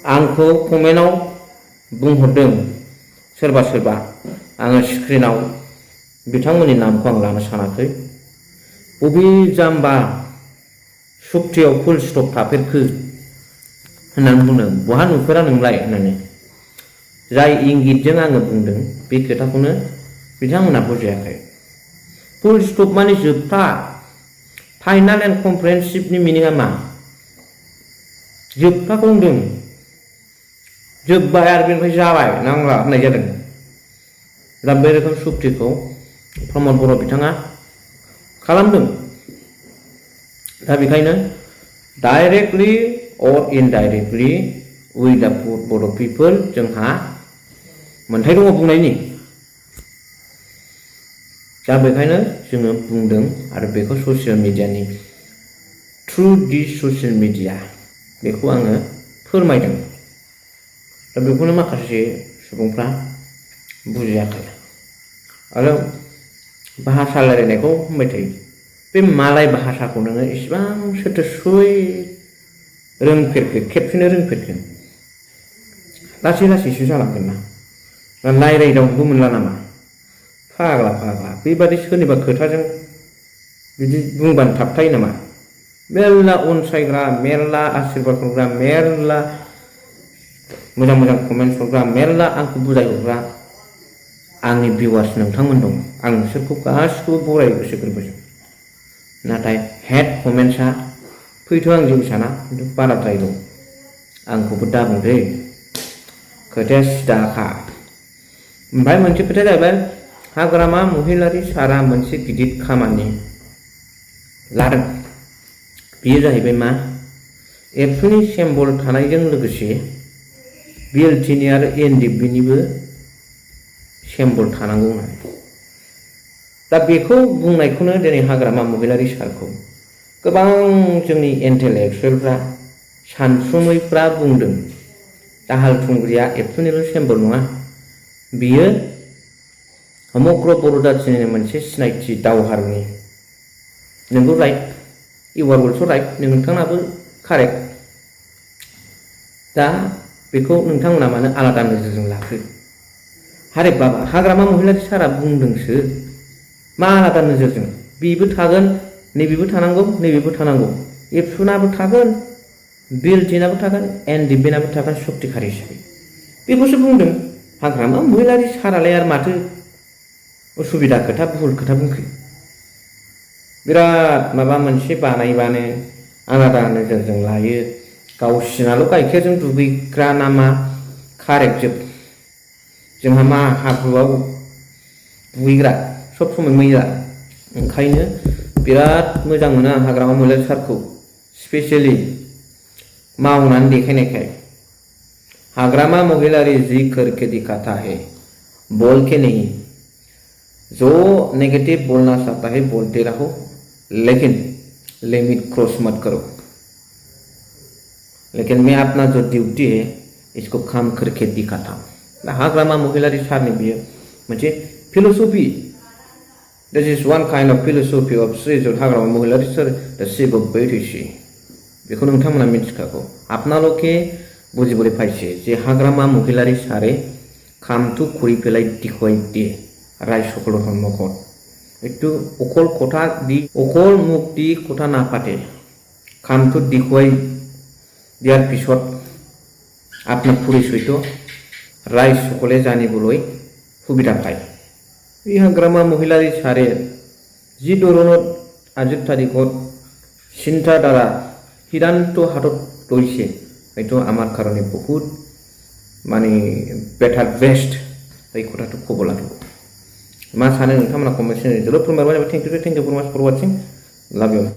आंखौ कमेन्टआव बुंहरदों सोरबा सोरबा आङो स्क्रिनाव बिथांमोननि नामखौ आं लानो सानाखै बबे जाम्बा सुक्तियाव फुल स्टप थाफेरखो होननानै बुंदों बहा नुफेरा नोंलाय होननानै जाय इंगितजों आङो बुंदों बे खोथाखौनो बिथांमोना बुजियाखै फुल स्टप माने जोबथा फाइनाल एन्ड कमप्रिहेन्सिभनि मिनिङा मा जोबथाखौ होनदों जोब्बाय आरो बेनिफ्राय जाबाय नांला होननाय जादों दा बे रोखोम सुक्तिखौ प्रमद बर' बिथाङा खालामदों दा बेखायनो डाइरेक्टलि अर इनडाइरेक्टलि उइ दा बर' पिपोल जोंहा मोन्थाय दङ बुंनायनि दा बेखायनो जोङो बुंदों आरो बेखौ ससियेल मिडियानि थ्रु दि ससियेल मिडिया बेखौ आङो फोरमायदों दा बेखौनो माखासे सुबुंफ्रा बुजियाखै आरो भाषा रायलायनायखौ होनबाय थायो बे मालाय भाषाखौ नोङो इसिबां सोरथो सुइ रोंफेरखो खेबसेनो रोंफेरखो लासै लासैसो जालांगोन ना रायलायदावनोबो मोनला नामा फाग्ला बेबादि सोरनिबा खोथाजों बिदि बुंबानो थाबथायो नामा मेरला अनसायग्रा मेरला आशीर्बाद हरग्रा मेरला मोजां मोजां कमेन्टस हरग्रा मेरला आंखौ बुजायहरग्रा आंनि भिउवार्स नोंथांमोन दं आं बिसोरखौ गासिखौबो बरायो गोसो गोरबोजों नाथाय हेड कमेन्ट्सआ फैथ' आं जेबो साना खिन्थु बाराद्राय दं आंखौबो दाबुंदे खोथाया सिदाखा ओमफ्राय मोनसे खोथाया जाहैबाय हाग्रामा महिलारि सारा मोनसे गिदिर खामानि लादों बेयो जाहैबाय मा एबसुनि सिम्बल थानायजों लोगोसे बिएलटिनि आरो एनडिएफबिनिबो सिम्बल थानांगौ होननानै दा बेखौ बुंनायखौनो दिनै हाग्रामा महिलारि सारखौ गोबां जोंनि इन्टेलेक्सुवेलफ्रा सानसुमैफ्रा बुंदों दाहाल थुंग्रिया एबसुनिल' सिम्बल नङा बियो समग्र बर' जाथिनि मोनसे सिनायथि दावहारुनि नोंगौ राइट इउ आर अलस' राइट नोंथाङाबो कारेक्ट दा बेखौ नोंथांमोना मानो आलादा नोजोरजों लाखो हारे बाबा हाग्रामा महिलारि सारा बुंदोंसो मा आलादा नोजोरजों बेबो थागोन नैबेबो थानांगौ नैबेबो थानांगौ एबसुनाबो थागोन बिएलटिनाबो थागोन एनडिएफबिनाबो थागोन सक्तिखारि हिसाबै बेखौसो बुंदों हाग्रामा महिलारि सारालाय आरो माथो उसुबिदा खोथा भुल खोथा बुंखो बिराद माबा मोनसे बानायबानो आलादा नोजोरजों लायो गावसिनाल' गाइखेरजों दुगैग्रा नामा कारेक्ट जोब जोंहा मा हाब्रुआव दुगैग्रा सब समय मैला ओंखायनो बिराद मोजां मोनो आं हाग्रामा महिलारि सारखौ स्पेसियेलि मावनानै देखायनायखाय हाग्रामा महिलारि जी करके दिखाता है बोल के नहीं जो नेगेटिव बोलना चाहता है बोलते रहो लेकिन लिमिट क्रॉस मत करो लेकिन मैं अपना जो ड्यूटी है इसको काम करके दिखाता हूँ हाग्रामा महिलारि सारनि बियो मोनसे फिलसफि दिस इज वन काइन्ड अफ फिलसफि अफ श्रीजुत हाग्रामा महिलारि सार द शिव अफ बैरैसी बेखौ नोंथांमोना मिथिखागौ आपनालोके बुजिबोले पाइसे जे हाग्रामा महिलारि सारे कामथु करि पेलाई दिखुवाई दे राय सकल धर्मकट একটু অকল কথা দি অকল মুক্তি কথা নাপাতে কামটো দেখুৱাই দিয়াৰ পিছত আপোনাৰ পৰিচয়টো ৰাইজ সকলে জানিবলৈ সুবিধা পায় এই হাগ্ৰামা মহিলাৰী সাৰে যি ধৰণত আজিৰ তাৰিখত চিন্তাধাৰা সিদ্ধান্ত হাতত লৈছে এইটো আমাৰ কাৰণে বহুত মানে বেটাৰ বেষ্ট এই কথাটো ক'ব লাগিব मा सानो नोंथांमोना कमेन्ट सेक्सनाव जोबोद फोरमायबाय थेंक इउ फर वाचिं लाभ इउ